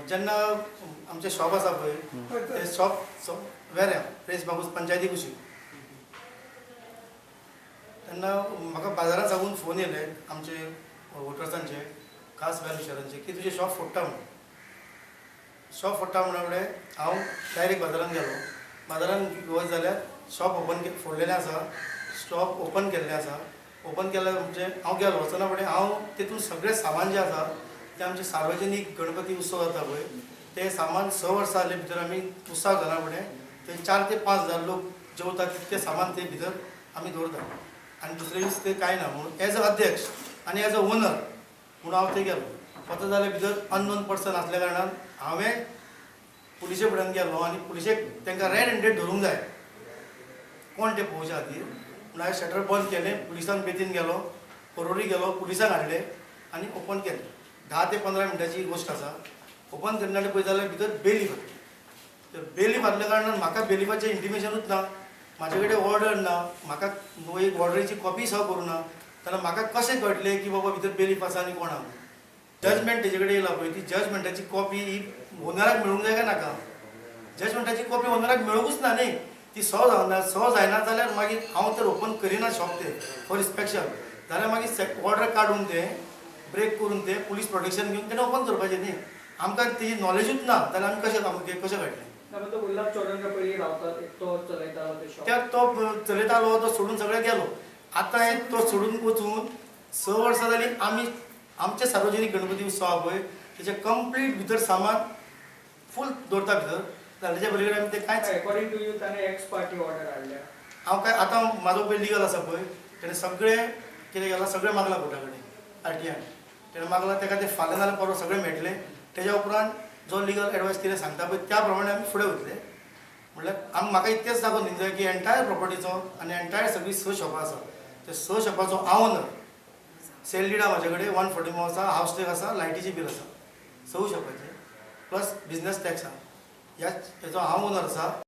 जेन्ना आमचें शॉप आसा पळय तें शॉप वेऱ्यां रेस बाबूस पंचायती कुशीक, तेन्ना म्हाका बाजारांत साकून फोन येयले आमचे वोटर्सांचे, खास वेल विशरांचे, की तुजें शॉप फोडटा म्हणून. शॉप फोडटा म्हणून फुडें हांव डायरेक्ट बाजारांत गेलो. बाजारांत वच जाल्यार शॉप ओपन फोडलेलें आसा, शॉप ओपन केल्लें आसा. ओपन केलें म्हणजे हांव गेलो, वचना फुडें हांव तितून सगळें सामान जें आसा तें आमचें सार्वजनीक गणपती उत्सव जाता पळय तें सामान 6 वर्सां जाले भितर आमी उत्सव जाल्या फुडें ते 4 ते 5 हजार लोक जेवतात तितकें सामान ते भितर आमी दवरतात आनी दुसरे दीस ते कांय ना. म्हणून एज अ अध्यक्ष आनी एज अ ओनर म्हणून हांव थंय गेलो. वता जाल्यार भितर अननोन पर्सन आसल्या कारणान हांवें पुलिसे फुड्यान गेलो आनी पुलिशेक तांकां रेड हँडेड धरूंक जाय कोण ते पळोवच्या खातीर म्हणून हांवें शटर बंद केलें. पुलिसान बेतीन गेलो, परोरी गेलो, पुलिसांक हाडले आनी ओपन केलें. 10 ते 15 मिनटांची गोश्ट आसा. ओपन करना पळयता जाल्यार भितर बेलीफ आसले. तर बेलीफ आसल्या कारणान म्हाका बेलिफाचें इंटिमेशनूच ना, म्हाजे कडेन ऑर्डर ना, म्हाका एक ऑर्डरीची कॉपी सुद्दां करूं ना. जाल्यार म्हाका कशें कळटलें की बाबा भितर बेलीफ आसा आनी कोण आहा? जजमेंट तेजे कडेन येयला पळय, ती जजमेंटाची कॉपी ही ओनराक मेळूंक जाय काय नाका? जजमेंटाची कॉपी ओनराक मेळूंकूच ना न्ही. ती सो जावना, सो जायना जाल्यार मागीर हांव तर ओपन करिना शॉप ते फॉर इन्स्पेक्शन, जाल्यार मागीर ऑर्डर काडून ते ब्रेक करून ते पुलीस प्रोटेक्शन घेवन तेणें ओपन करपाचें न्ही. आमकां तेजी नॉलेजूच ना जाल्यार आमी कशें आमकां कशें कळटलें? तो गुलाब चोडणकर पयलीं रावतात, तो चलयतालो ते शॉप, त्या तो चलयतालो तो सोडून सगळे गेलो. आतां तो सोडून वचून 6 वर्सां जालीं. आमी आमचे सार्वजनीक गणपती उत्सव पळय तेचे कंप्लीट भितर सामान फूल दवरता भितर. जाल्यार तेच्या पलीकडे आमी ते कांयच अकॉर्डिंग टू you ताणें एक्स पार्टी ऑर्डर हाडल्या. हांव काय आतां म्हाजो पळय लिगल आसा पळय तेणें सगळें कितें केलां, सगळें मागलां कोर्टा कडेन आरटीआय तेणें मागलां, तेका तें फाल्यां नाल्यार परवां सगळें मेळटलें. तेज्या उपरांत जो लिगल एडवायस कितें सांगता पळय त्या प्रमाणे आमी फुडें वयतले. म्हणल्यार आमी म्हाका इतकेंच दाखोवन दिवंक जाय की एंटायर प्रॉपर्टीचो आनी एंटायर सगळीं 6 शॉपां आसा, त्या 6 शॉपाचो हांव ओनर. सेल डिडा म्हाजे कडेन 140 आसा, हावस टॅक्स आसा, लायटीची बील आसा, 6 शॉपाचें प्लस बिजनस टॅक्स आसा. ह्या हेचो हांव ओनर आसा.